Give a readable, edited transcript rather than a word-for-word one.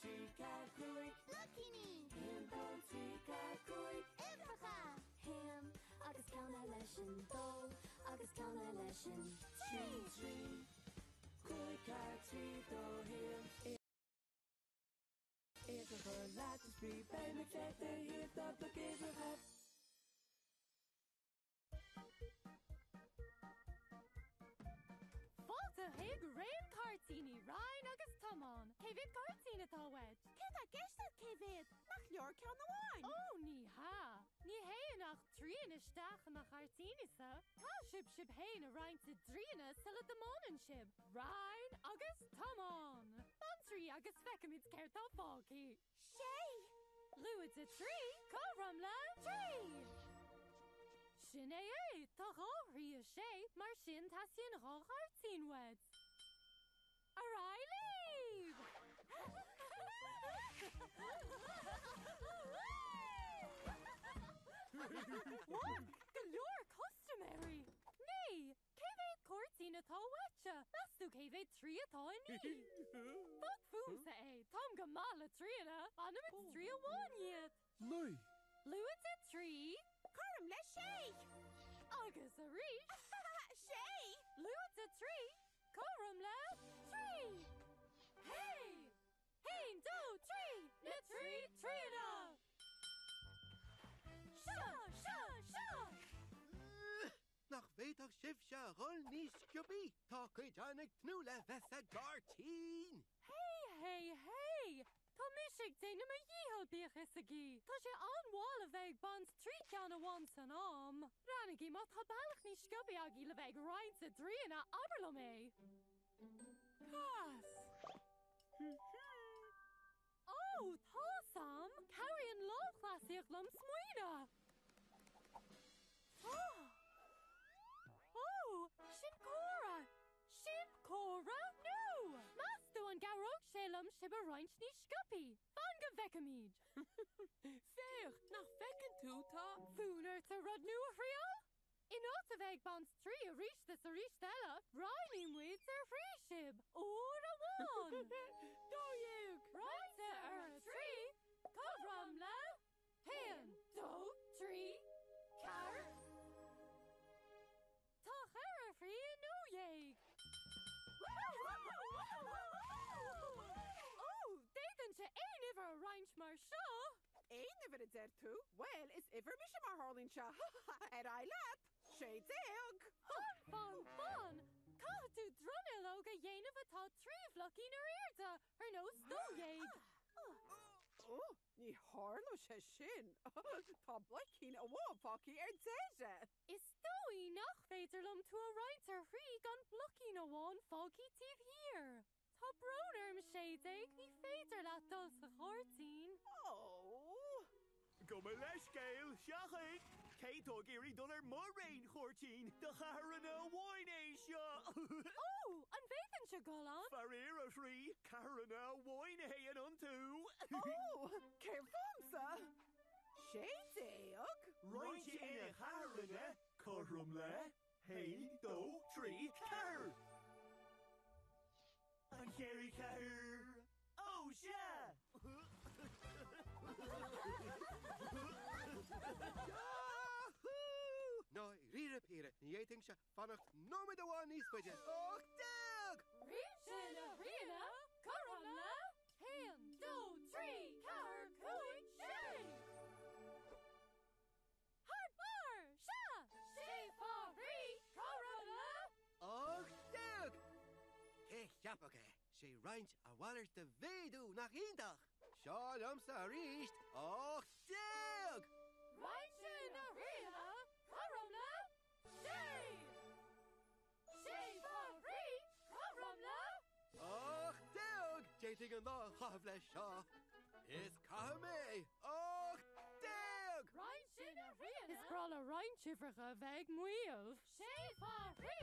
3, 4, 5. Bloicíní! 1, 2, 3, 4, 5. Uimhreacha! Haon agus ceann eile sin dó agus ceann eile sin 3, 3, 5, 4, 3, 2, 1. Uimhreacha leat a spraoi, beidh muid le do thaobh do bhlocuimhreacha. Fáilte chuig Raon Cairtíní Roinn agus Tiomáin. Cé mhéad cairtín atá uait? Céard tá i gceist agat cé mhéad? Nach leor ceann amháin? Ó, ní hea. Ní théann ach trian isteach i mo chairtíní-sa. Caithfidh sibh sibh féin a roinnt i dtríonna sula dtiomáineann sibh. Roinn agus tiomáin! Bain trí agus feicfimid céard tá fágtha. Sé! Lúide 3, cothrom le 3! Sin é é! Tá dhá thrí i sé, mar sin teastaíonn dhá chairtín uait. Ar aghaidh libh! Mhaith! Go leor custaiméirí! Naoi! Cé mhéad cairtín atá uaitse? Meas tú cé mhéad trí atá i naoi? Fág fúmsa é, táim go maith le tríonna, bainfimid trí amháin dhíot! 9. Lúide 3. Cothrom le sé! Agus arís. Sé! Lúide 3, cothrom le 3! Hé! Haon, dó, trí! Na trí tríonna! Seo! Seo! Seo! Nach bhféadfadh sibhse a dhul níos sciobthaí? Tá cuid againn ag tnúth le bheith sa gcairtín! Hé, hé, hé! Tá mise ag déanamh mo dhícheall, bíodh fhios agaibh. Tá sé an-mhall a bheith ag baint trí cheann amháin san am. Breathnaígí, má tá bealach níos sciobthaí agaibh le bheith ag roinnt i dtríonna, abair liom é! Pas! Ó, tá's a'm! Cabhraíonn lámhchleasaíocht liom smaoineamh! Ó! Ó! Sin comhartha! Sin comhartha nua! Meas tú an gcabhródh sé liom sibh a roinnt níos sciobthaí? Fan go bhfeicfimid! Féach, nach bhfeiceann tú, tá. Fonn ort rud nua a thriail? In áit a bheith ag baint trí arís is arís eile, roinnfidh muid ar thrí sibh, uair amháin! 12! Roinnte ar thrí, cothrom le haon, dó, trí, ceathair. Tá ceithre thrí i ndó dhéag! Ó, d'fhéadfainnse aon uimhir a roinnt mar seo! Aon uimhir a deir tú? Bhuel, is uimhir mise mar tharlaíonn sé. Ar aghaidh leat! 16! Fan, fan, fan! Caithfidh tú dronuilleog a dhéanamh atá trí bhloicín ar airde, ar nós 12. Ó, ní tharlóidh sé sin! Tá bloicín amháin fágtha ar deireadh! Is dóigh nach féidir liom tú a roinnt ar thrí gan bloicín amháin fágtha taobh thiar. Tá brón orm 16, ní féidir leat dul sa chairdín. Ó! Gabh mo leithscéal, seachain! Cé atá ag iarraidh dul ar mo raon chairtín? Do cheathranna amháin é seo! Ó! An bhféadfainnse dul ann? Faraor, a thrí, ceathranna amháin a théann iontu! Ó! Céard fúmsa? 16? Roinnte ina cheathranna, cothrom le. Haon, dó, trí, ceathair! An ceithre cheathair? Ó, sea! Yahoo! Dáiríre píre, ní fhéadfainnse fanacht nóiméad amháin níos faide. 18! Roinnte ina thríonna, cothrom le haon, dó, trí, ceathair, cúig, sé! Thar barr! Sea! Sé fá thrí, cothrom le. 18! Cé cheapfadh é? Sé roinnt a mhalairt de mhéadú, nach iontach? Seo liomsa arís, 18! Roinnte ina thríonna, cothrom le sé! Sé fá thrí, cothrom le. 18! D'fhéadfainn an lá a chaitheamh leis seo. Is caithfidh mé! 18! Roinnte ina thríonna. Is breá le roinnt uimhreacha a bheith ag maíomh. Sé fá thrí.